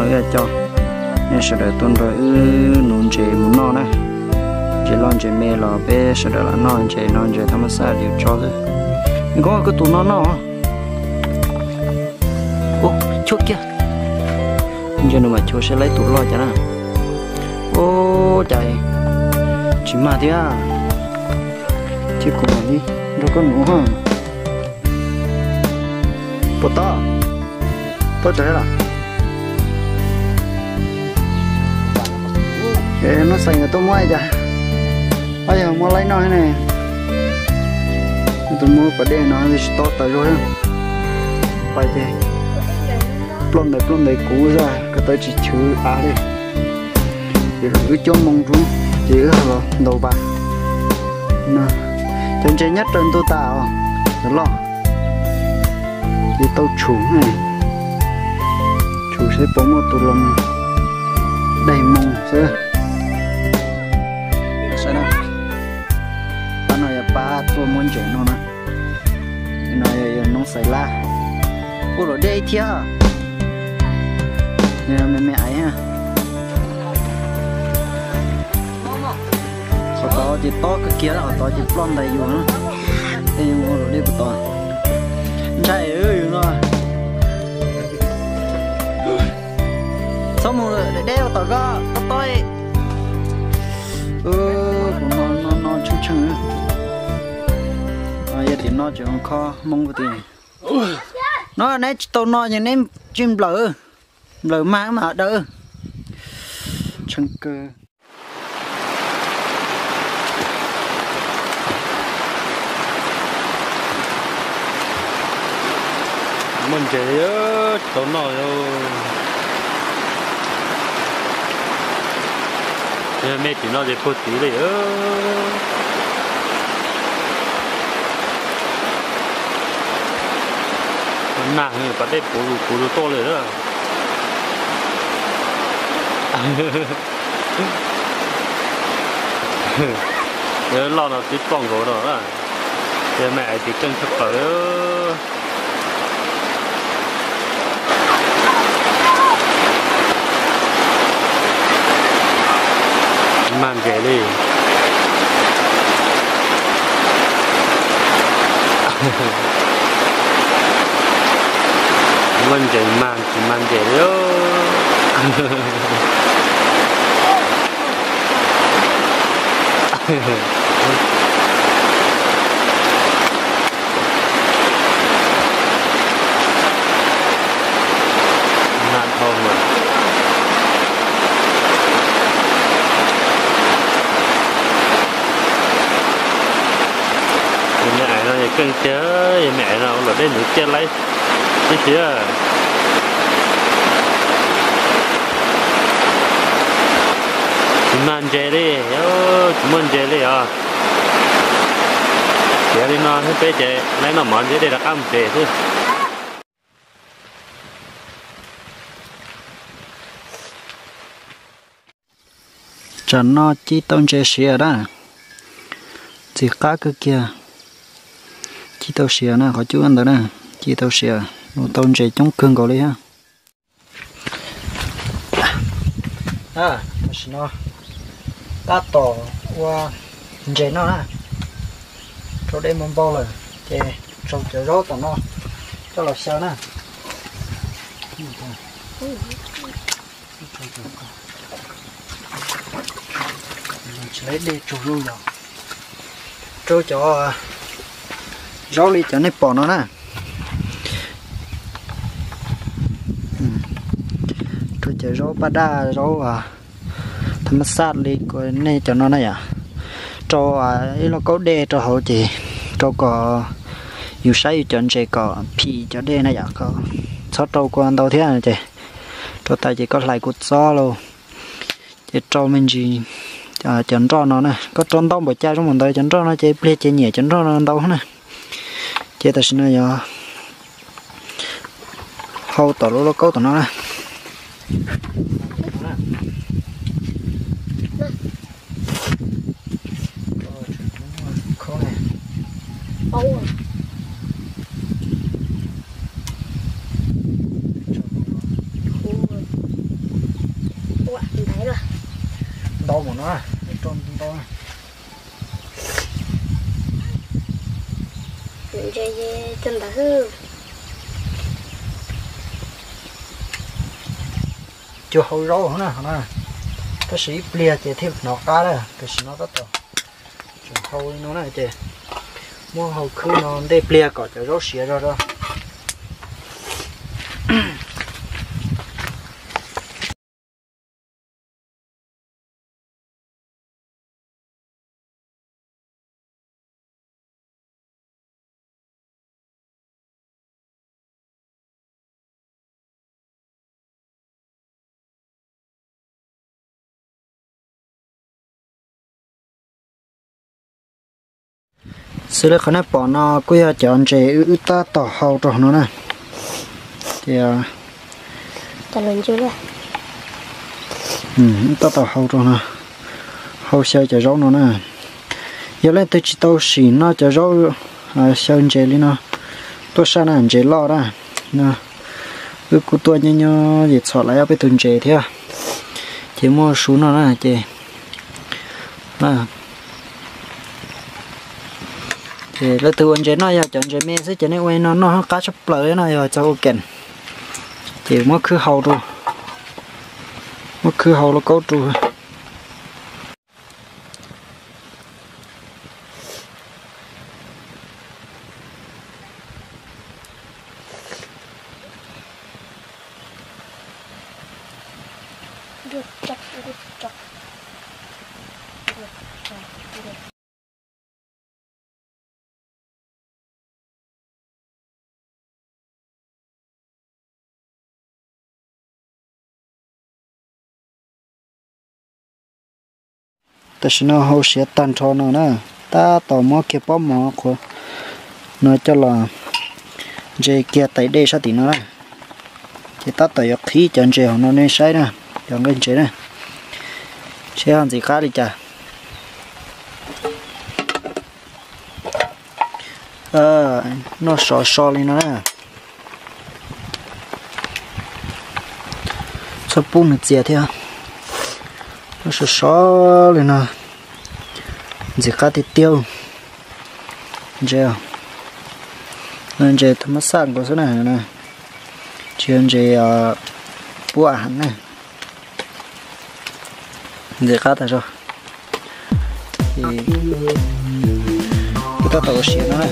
Coj nej sawv daws tuaj nrog wb nuv ntses mus noj na. Ntses loj ntses me los peb sawv daws los noj, ntses no ntses thab mab xaj li tso xwb. Koj, koj tus no noj. Ub, chuab kiag. Ntsia nws mam chuab seb laib tus loj cas na. Ub, cas tsis mag thiab. Cia kuv mam li nrog koj nuv ha. Puas tau? Tau tsawg los? Es no xais nkawd tuaj muab cas, ob yog muab laib noj ne. Tus muab pas dej no tsis tob tas zog. Pais ces ploj ntais ploj ntais kuv zaj ko taw tsis chwv av li. Ces wb cuab moo rub ces wb los ntaus vas. Cov ntses nyob raws ntug tas os, cov loj. Ces tau tshum, tshum seb puas muaj tus los daig moo xwb. Saib na, pab no yog pab tuaj muab ntses no na. No yog noob xais lab. Ua luam dej thiab. Me me aiv. Qhov tod ces tob kawg kiag, qhov tod ces ploj ntais yus na. Tej yus ua luam dej puas tod. Ntshai yus no. Txhob mus deb ua tom koj, koj tob. Kuv no no no tsheej tsheej. Yog tim no tseem kho moo ko ti. No neb tsis tau no ces neb tsis nplawm, nplawm mag mas daw. Tsheej kawg. Muaj ntses li, tsis tau noj li. Yog me tim no ces puag tid li. Nag pas dej puv zus puv zus tuaj li. Yog loj no twb ploj nkaus no. Yog me aiv tis keej tshaj plaws. Mag ntses li. Muaj ntses mag tsis mag ntses li. Nag dhau lawm. Yog me aiv no yog keej tiag, yog me aiv no ua luam dej ntawd ciaj laib tib si. Tsis mag ntses li, tsis muaj ntses li os. Tiav li no thiab peb ces laib noj mov ntses dej rov qab mus tsev xwb. Tsam no ci tau ntses siav na, ntxim qab kawg kiag. Ci tau siav na, qhov cub ntawd na, ci tau siav, nug tau ntses coob kawg nkaus li thiab. Tam sim no tab tom ua ntses noj na, rau dej muaj npau lawm ces tsaug cov zaub tom no coj los xyaw na. Tsis laib dej tsaug zog yog rau cov zaub li cov nej pom no na. Rau cov zaub paj daj, zaub thab maj xaj li nej cov no na yom. Rau ib lauj kaub dej rau hauv ces rau kom yus saib yus cov ntses kom phim cov dej na yom, kom txhob rau kua ntau thiab ces rau tas ces koj hlais kua txob lauj, ces rau me ntsis cov nroj no na. Koj rau ntau npaum cas zoo npaum ntawd, cov nroj no ces pliag ces nyiam cov nroj no ntau na. Ces tam sim no yog hau tom lub lauj kaub tom no na. Ntau mus no, ntau. Ntses cog ntawd. Cua hau zaub na, tab sis ib pliag ces thiaj hnov qab na, tam sim no tab tom tseem hau li no na ces muab hau khwb no ntej pliag kom cov zaub siav zog zog. Xws li qhov nej pom no kuj yog cov ntses wb tab tom hau rau no na. Ces wb tab tom hau rau no, hau xyaw cov zaub no na. Yog leej twg tsis tau sim noj cov zaub xyaw ntses li no, tuaj saj na, ntses loj na. Wb kuj tuaj nyob nyob ces txhom lawv ob peb tug ntses thiab, ces muaj su noj na ces ces leej twg ua ntses noj yog cov ntses me xwb ces nej ua no noj qab tshaj plaws no yog txog ua kem. Ces muab khwb hau rau, muab khwb hau lauj kaub rau. Tam sim no hau siav tag nrho no na, tab tom muab kiag pob mov qhuav no coj los ntse kiag tais dej sab tim no na. Ces tab tom yuav qhib cov ntses hauv no nej saib na, cov nqaij ntses na, seb ho ntxim qab li cas. Noj sov so li no na. Txhob pub nws txias thiab. Noj sov so li no, ntxim qab tiag tiag. Ntses, ntses thas mas xaj nkaus xwb na, tsis yog ntses puab heev na. Ntxim qab tas zog. Kuv tab tom ua siav no na.